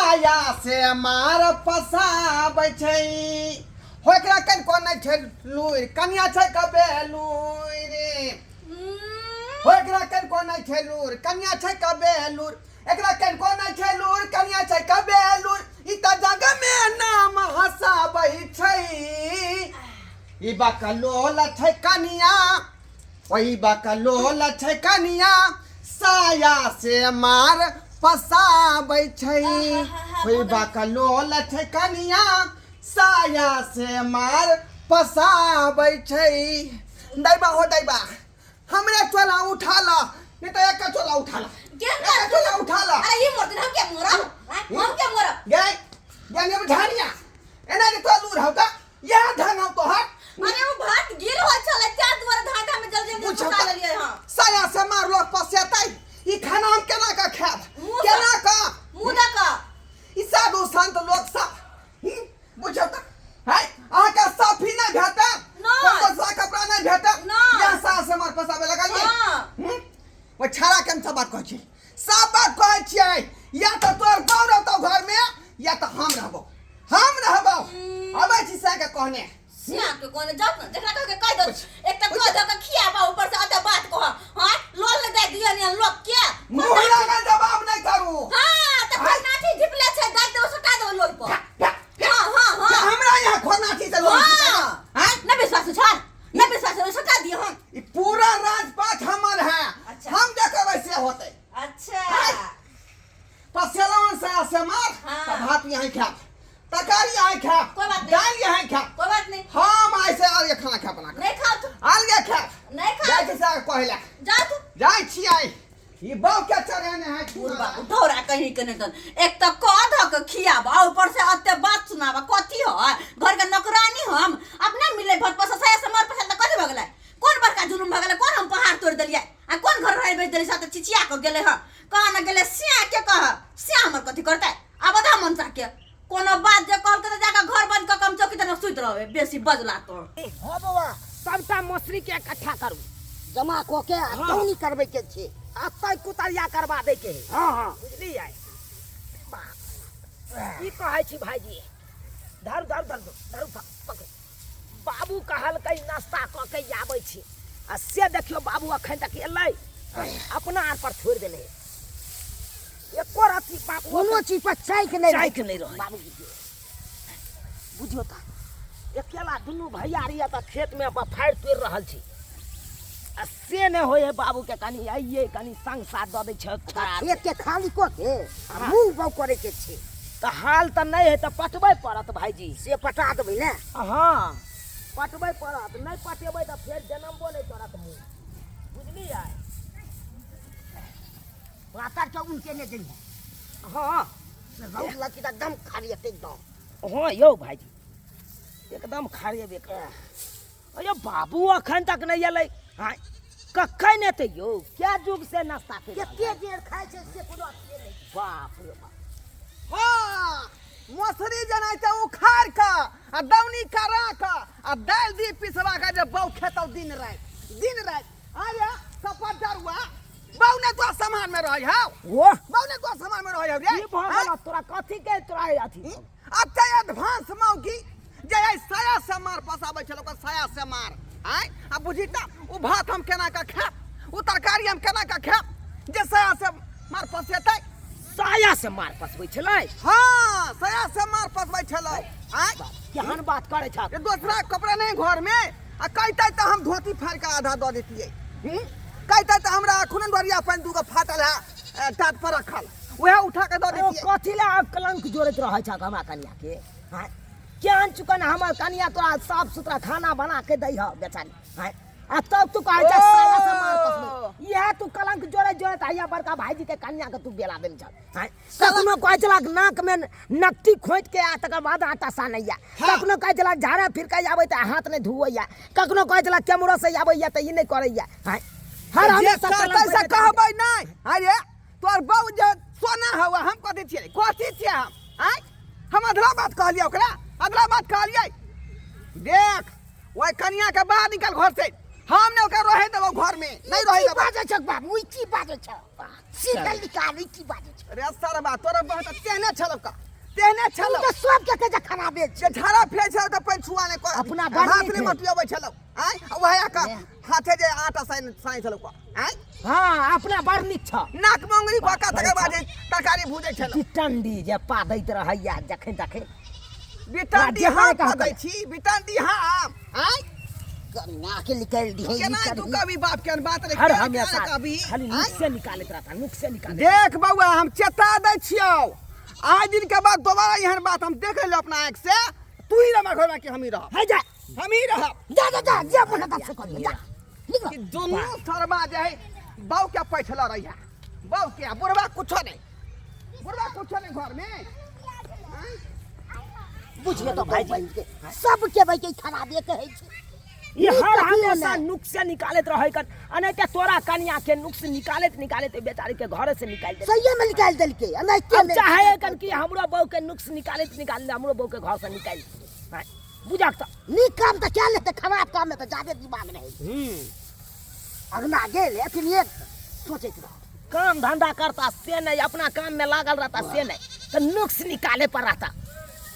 साया से मार फसाबै छै। हो एकरा कनिको नहि छै लूरि, कनिया छै कबे लूरि। हो एकरा कनिको नहि छै लूरि, कनिया छै कबे लूरि। एकरा कनिको नहि छै लूरि, कनिया छै कबे लूरि। ई तऽ जग मे नाम हँसाबै छै। ई बकलोल छै कनिया, ओहि बकलोल छै कनिया, साया से मार फसाबै छै। ओहि बकलोल छै कनिया, साया से मार फसाबै छै। दैबा हो दैबा, हमरे चोला उठा ला, नहीं तो एक चोला उठा ला, एक चोला उठा ला। अरे ये मोर दिन हम क्या मोरब? हम क्या मोरब? गए गए अब झाड़िया एना के तो लूर हौ का यह ढंग हौ तोहर। अरे वो भात गिल हो छले चार द्वारा धागा में जल्दी जल्दी पूछो फंसा त- लेलिए। हां, साया से मार लोग पसेतै, ई खाना हम केना का खायब? मुँह केना का मुंह दऽ कऽ। ई साधु संत लोग सब बुझौ त है अहाँ के साफी नहीं भेटत, नहीं। कोनो सा कपड़ा नहीं भेटत। नहीं। यहाँ सास से मार फसाबे लगलिए। हाँ। ओ छाड़ा के हम सब बात कहै छी, सब बात कहै छियै। या तऽ तोहर बाप रहतौ घर में, या तऽ हम रहबौ, हम रहबौ। अबै छी सएह के कहने। सिया के कोने जाओ ना, जकरा कह के कह दो। एक त कह दो के खियाबा, ऊपर से अते बात कह। हां, लोल ने दे दियो ने लोग के मुंह लगा जवाब नहीं करू। हां, त खोरनाठी झिपले छै, दाइ दो सटा दो लोल पर। हां हां हां, हमरा यहाँ खोरनाठी से लोल? हां। हैं? न विश्वास छल, न विश्वास हो, सटा दियो हम। ई पूरा राजपाट हमर है। अच्छा। हम जे कहबै से होतै। अच्छा। पसेलौन से से मार। हाँ। तऽ भात यहाँ खायब, तरकारी यहाँ खायब। कोई बात नहीं। दालि यहाँ खायब। कोई बात नहीं। हम ऐसे अलगे खाना खायब बना नहीं खाओ तू। अलगे खायब। नहीं खाओ। जाइ छी से कहै लए। जा तू। जाइ छियै, ई बहू के चढ़ेने है। बुढ़बा ढोरा कहीं के नहीं तन। एक तो कह धऽ के खियाबा, ऊपर से अते बात सुनाबा। कथी है घर के नौकरानी? हम अपना मिले भत पसा साया से मर पसा। कथी भऽ गेलै? कोन बड़का जुलुम भऽ गेलै? कोन हम पहाड़ तोड़ि देलियै आ कोन घर रहै बेच देलियै? साथ चिचिया कऽ गेलै हँ, कह न गेलै। सिया के कह, सिया हमर कथी करतै? आब आधा मनसा के कोनो बात जे कहलकै तऽ जाकऽ घर बंद कऽ के हम चौकी तर सुति रहबै, बेसी बजला तो। हँ बौआ, सबटा मसुरी के इकट्ठा करू, जमा कऽ के आ दौनी करबै के छै। आ तै कुतरिया करबा दै के है। हँ हँ, बुझलियै? की कहै छी भाईजी? धरू धरू धरू धरू, पकड़ू। बाबू कहलकै नाश्ता कऽ के आबै छी, आ से देखियौ बाबू अखन तक एलै? अपना आर पर छोड़ि देने एको रत्ती बाबू कोनो चीज पर चाइक नहि। चाइक नहि रहै बाबूजी के। बुझियौ तऽ अकेला दुनू भैयारी एतऽ खेतमे अपन फाड़ि तोड़ि रहल छी, आ से नहि होइ है बाबूके। कनि आइए, कनि संग साथ दऽ दै छै। खेत के खाली कऽ के आ मूंग बाउ करे के छै। तऽ हाल तऽ नहि है, तऽ पटबै पड़त भाईजी। से पटा देबै ने? हँ, पटबै पड़त। नहि पटेबै तऽ फेर जनमबो नहि करत मूँग, बुझलियै? पातर के उनके नहि दैहे। हँ। रौद लगी तऽ एकदम खाली हेतै एकदम। हँ यौ भाईजी, एकदम खरेबे कर। अरे बाबू अखन तक नहि एलै? हँ, कखन एतै यौ? क्या जुग से नाश्ता के कते देर खाइ छै से कोनो अथिये नहि। बाप रे बाप। हाँ, मसुरी जेना छै उखाड़ कऽ आ दौनी करा कऽ आ दालि दी पिसवा कऽ जे बहू खेतौ दिन राति, दिन राति। अरे कपड़ डरुआ, बहू ने तो सामान में रहै हौ। ओ बहू ने तो सामान में रहै हौ रे। की भऽ गेल तोरा? कथी के तोरा अथी? अते एडवांस मौगी जे एहि साया से मार फसाबै छल, ओकर साया से मार आँय। आ बुझी तऽ ओ भात हम केना कऽ खायब, ओ तरकारी हम केना कऽ खायब जे साया से मार फसेतै? साया से मार फसबै छलै? हाँ, साया से मार फसबै छलै आँय। केहन बात करै छ? ये दोसरा कपड़ा नहीं घर में? आ कहते तऽ हम धोती फाड़ कऽ आधा दऽ देतियै। कहते तऽ हमरा अखन डोरिया पानि दूगो फाटल है टाट पर रखल, वएह उठा के दऽ ओ देतियै। कथी लए कलंक जोड़ैत रहै छ हमरा कनिया के? हाँ, केहन चुकन हमर कनिया तोरा साफ सुथरा खाना बना के दै ह बेचारी। हाँ, आ तब तू कहै छ साया से मार कसबै। इएह तू कलंक जोड़ैत जोड़ैत हैया बड़का भाईजी के कनिया के तू बेला देने छल। हाँ, कखनो कहै छलक नाक में नकटी खोंटि के आ तकर बाद आटा सानैया। कखनो कहै छलक झाड़ा फिर के आबै तऽ हाथ नहि धुअैया। कखनो कहै छलक केम्हरो से आबैया तऽ ई नहि करैया। हाँ, हर जे हमेशा करतै कलंक से जोड़ैत। कहबै नहि। अरे तोहर बहू जे सोना हवा, हम कथी छियै? कथी छियै हम? आँय, हम अधला बात कहलियै ओकरा? अधला बात कहलियै? देख, ओहि कनिया के बाहर निकाल घर से। हम ने ओकरा रहे देबो घर में, नहीं रहे की देबो। बाजै छ बाबू? ई की बाजै छ? सीधल निकाल, ई की बाजै छ? रे सरबा तोरा बहुत तेहने छलौ का तेहने तू छलौ तऽ सबके कहै छै खराबे छै जे झाड़ा फेर छलौ तऽ पानि छुआ नहि कर अपना बड़ हाथ नीक नहि है। मटियबै छलौ आँय आ वएह का हाथे जे आटा सानि सानि छलौ का आँय हाँ अपना बड़ नीक छ नाक में अंगुरी कऽ कऽ तकर बाद जे तरकारी भूजै छलौ बिटंडी जे पादैत रहैया जखन तखन बिटंडी जे हम कहाँ पदै छी बिटंडी हम आँय कन्या के निकालि दिहे केना तू कभी बाप के बात रे हर केना हमेशा कभी खाली आँय? नुक्स से निकालैत रहता नुक्स से निकालैत देख बौआ हम चेता दै छियौ आज दिन के बाद दोबारा एहन बात हम देख लेलहुँ अपना आँखि से तू ही रह घर में कि हम ही रहब है जा हम ही रहब जा जा जा जे अपन हाथ से कर जा निकल कि दुनू सरबा जे है बाऊ के पैठल रही है बाऊ के बुढ़वा कुछो नहीं बुढ़वा कुछो नहीं घर में आँय? बुझिए तो भाई बहन के सबके भाई के खराबे कहै छै ये नीक हर कहियो हमेशा नहि। नुक्स से निकालैत रहै कन आ नहीं ते तोरा कनिया के नुक्स निकालैत निकालैत बेचारी के घरे से निकालि देलकै। सहिए में निकालि देलकै एनाहिते अब नहि चाहे कन कि हमरो बहू के नुक्स निकालैत निकालैत हमरो बहू के घर से निकालि देलकै। बुझक तऽ नीक काम तऽ कए लेतै खराब काम में तऽ जादे दिमाग रहै छै अगना गेल एखन एक सोचैत रह काम धंधा करता से नहीं अपना काम में लागल रहता से नहीं तो नुक्स निकाले पर रहता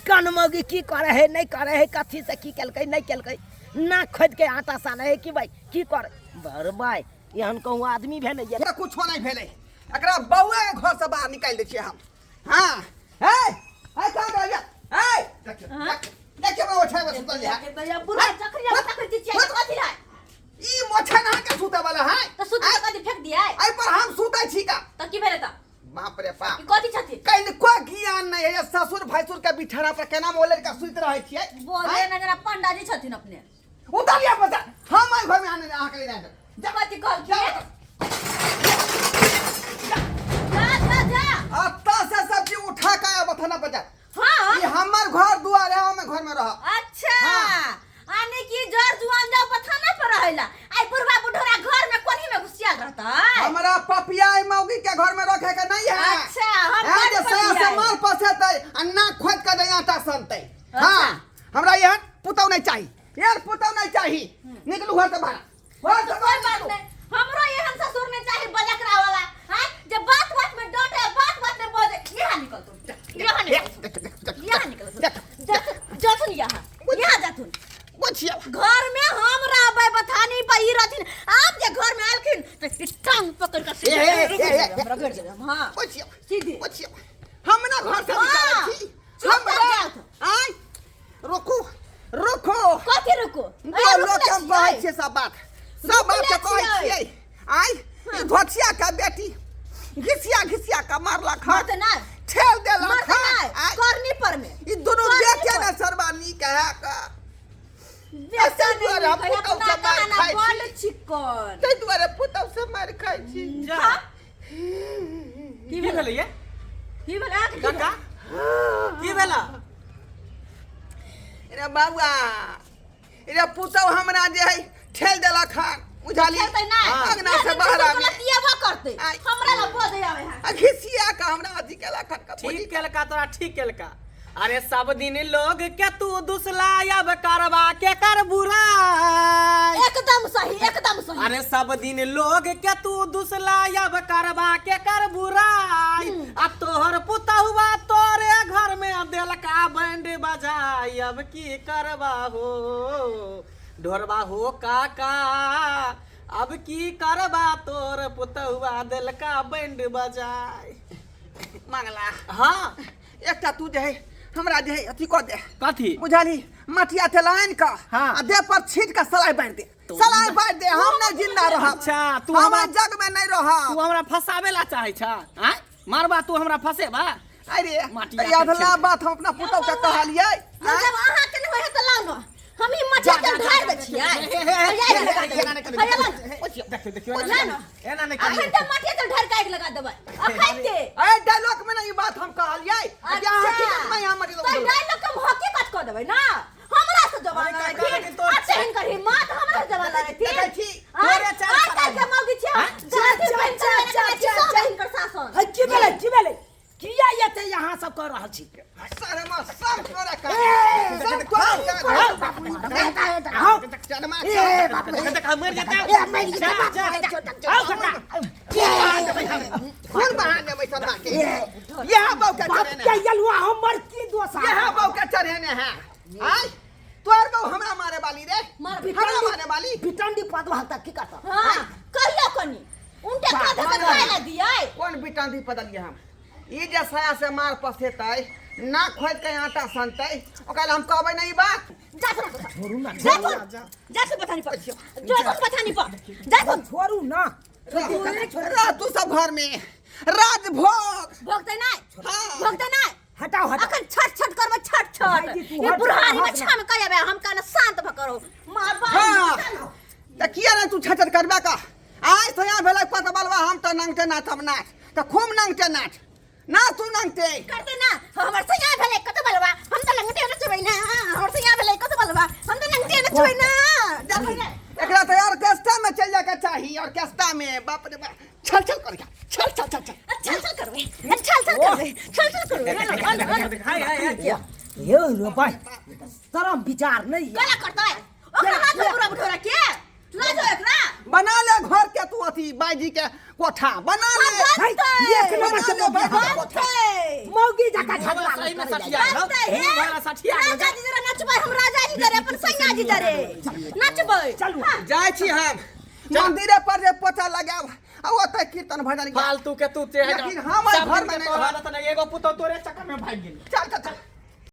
कन मौगी की करे है नहीं करे है कथी से की केलकै नहीं केलकै नाक खोदि के आटा साने है कि भाई की करे बर भाई एहन कहूँ आदमी भेलै ये एकरा कुछो नहीं भेलै एकरा बौआ के घर से बाहर निकालि दै छियै हम हाँ हे हे कहाँ गया हे देखियो देखियो बौआ छै बस सुतल है बुढ़ा चक्रिया चक्र चिचिया कथी लाय ई मोछा ना के सुते वाला है त सुत के कथी फेंक दिया एहि पर हम सुतै छी का त की भेलै त बाप रे बाप ई कथी छथि कनिको ज्ञान नहीं है ससुर भैंसुर के बिछाना पर केना मोले के सुति रहै छियै बोले ना जरा पंडा जी छथिन अपने उतारिया बता हम एहि घर में आने अहाँ के नहि जा कथी कहलखिन जा जा जा अतः से सब्जी उठा के आबत ना बजा हाँ ई हमर घर दुआर है हम घर में रह अच्छा हाँ। आने की जर जुआन जाओ पथाना पर रहेला आई बुढ़वा बुढ़ोरा घर में कोनी में घुसियाल रहता हमरा पपिया ई मौगी के घर में रखे के नहीं है अच्छा, हम है घर जे पर सास भी आए। मार पसेतै आ ना खोद के दे आटा सनतै अच्छा। हाँ हमरा एहन पुतौ नहीं चाही एहन पुतौ नहीं चाही निकलू घर से बाहर घर से कोई बाहर बात निकलू नहीं हमरो एहन ससुर ने चाहे बजकरा वाला हां जे बात बात में डांटे बात बात में बजे यहाँ निकल तू यहाँ निकल यहाँ निकल जाथुन यहाँ यहाँ जाथुन बुझिया घर में हम रहबै बथानी पर ई रहथिन आप जे घर में आलखिन त ई टांग पकड़ के ए, ए, ए, ए, ए। हमरा घर जेबै हम हां बुझिया सीधे बुझिया हम ना घर से हाँ। निकालै छी चुप हम कर जाउ। आय रुकू रुको कथी रुको दो लोग के हम कहै छियै सब बात सब बात के कहै रुकले छियै आय ई धोतिया के बेटी घिसिया घिसिया के मारलक हन मरते नहि ठेल देलक मरते हन नहि आय करनी पर में ई दुनू करनी बेटे पर। ने सरबा नीक है का बेटा एहि दुआरे हम नहीं पुतहु अपना से मारि कहाना खाइ छी। बड़ चिकन ताहि दुआरे पुतहु से मारि खाइ छी जा हाँ? की भेलै ये की भेलै अहाँके की भेलै? काका की भेला रे बाबुआ रे पुतहु हमरा जे है ठेल देलक हन बुझलियै खेलतै नहि अंगना से बाहर आबि गलतिएबो करतै आइ। हमरा लग बजै आबै है आ घिसिया के हमरा अथी केलक हन का ठीक केलका तोरा ठीक केलका अरे सब दिन लोग के तू दुसला अब करवा के कर बुराई एकदम सही एकदम सही अरे सब दिन लोग के तू दुसला अब करवा के कर बुराई आ तोहर पुतहुआ तोरे घर में देलका बैंड बजाई अब की करबा हो ढोरबा हो काका अब की करबा तोर पुतहुआ देलका बैंड बजाई मांगला हाँ एकटा तू जे है हमरा जे है अथी कऽ दे कथी बुझलही मटिया तेल आनि कऽ हाँ। आ देह पर छीट कऽ सलाइ बारि दे सलाइ बारि दे हम नहि जिंदा रहब अच्छा, तू हम हमरा- जग में नहीं रहब तू हमरा फसावे ला चाहे छ आँय मारबा तू हमरा फसेबा अरे माटिया ई के अधला छेद। बात हम अपना पुतहु के कहलियै हम जब अहाँ के नहि होइ है तऽ लाउ ने हम ही मटिया तेल ढारि दै छियै देखियो देखियो बुझला ने एना नहि अखन तऽ मटिया तेल ढारि के आगि लगा देबै अखन के ए डायलॉग में ना ई बात हम कहलियै जे अहाँ हकीकत में यहाँ मटिया तऽ तेल डायलॉग के हम हकीकत कऽ देबै ना हमरा से जवान अरे काका, लड़थिन लेकिन तोर- अच्छा हिनकर हिम्मत हमरा से जवान लड़थिन देखै छी, तोरे चाल आइ काल्हि के मौगी छियै गाँधी बनि चा, कऽ चा, रखने छी चा, सब चा। हिनकर शासन है की भेलै की भेलै किया एते यहाँ सब कर रहल छी शर्मा सब तोरा का सब तोरा का आओ चरमा ए बाप रे देख मर जेतै ए मरि जेतै बाप रे आओ काका ए खून बहा देबै सरवा के। यह बहू के बाप चढ़ेने के यलुआ हमर की दोष है? यह बहू के चढ़ेने है। आय तोर बहू हमरा मारे वाली रे, हमरा मारे वाली। बिटंडी पदवा तक की करता? हां, कहियो कनी उनटे का धक्का खाए ला दियै। कोन बिटंडी पदलियै हम? ई जे साया से मार पसेतै, ना खोद के आटा सनतै, ओकरा हम कहबै नहीं बात। जा सुन, छोड़ू ना, जा सुन, जा सुन पठानी पर, जा सुन पठानी पर, जा सुन। छोड़ू ना। रह तू सब घर में राजभोग भोगते नहीं। हाँ। भोगते नहीं। हटाओ हटाओ। अखन छट छट करबै, छट छट। भाईजी, तू ई हट, बुढ़ारी में हट ना। छम करेबै हम, कहना शांत भ करो मार बाप। हाँ, तऽ किया नहि तू छचर करबे का? आइ से यहाँ भेलै पत बलवा, हम तऽ नंगटे नाचब नाच, तऽ खूब नंगटे नाच ना तू नंगटे करते ना। हमर से यहाँ भेलै कत बलवा, हम तऽ लंगटे नचबै ना। हमर से यहाँ भेलै कत बलवा, हम तऽ लंगटे नचबै ना। जबै ना। एकरा तऽ ऑर्केस्ट्रा में चलि जाके चाही, ऑर्केस्ट्रा में। बाप रे बाप, छल छल कर, छल छल छल छल। छल छल करबै, छल छल करबै, छल छल करबै। हाय हाय हाय। ये रे भाई, शरम विचार नहीं है। गला करतै ओकरा, हाथ में पूरा बुढ़ोरा के लाजो एकरा। बना ले घर के तू अथी, बाईजी के कोठा बना ले। भाई, एक नंबर से बना ले मौगी बाईजी के कोठा। बनतै। मौगी जका झगड़ा सही में करे सठिया जाइ। है। बनतै हे। मुँह वाला सठिया राजा जी जरा नचबै, हम राजा जी जरे अपन सैया जी जरे नचबै। चलू। जाइ छी हम मंदिरे पर, जे पोछा लगायब आ ओतऽ कीर्तन भजन गायब। फालतू के तू ते लेकिन हमर घर में नहीं तोरा त एगो पुतौ तोरे चक्कर में भागि गेल। चल चल चल।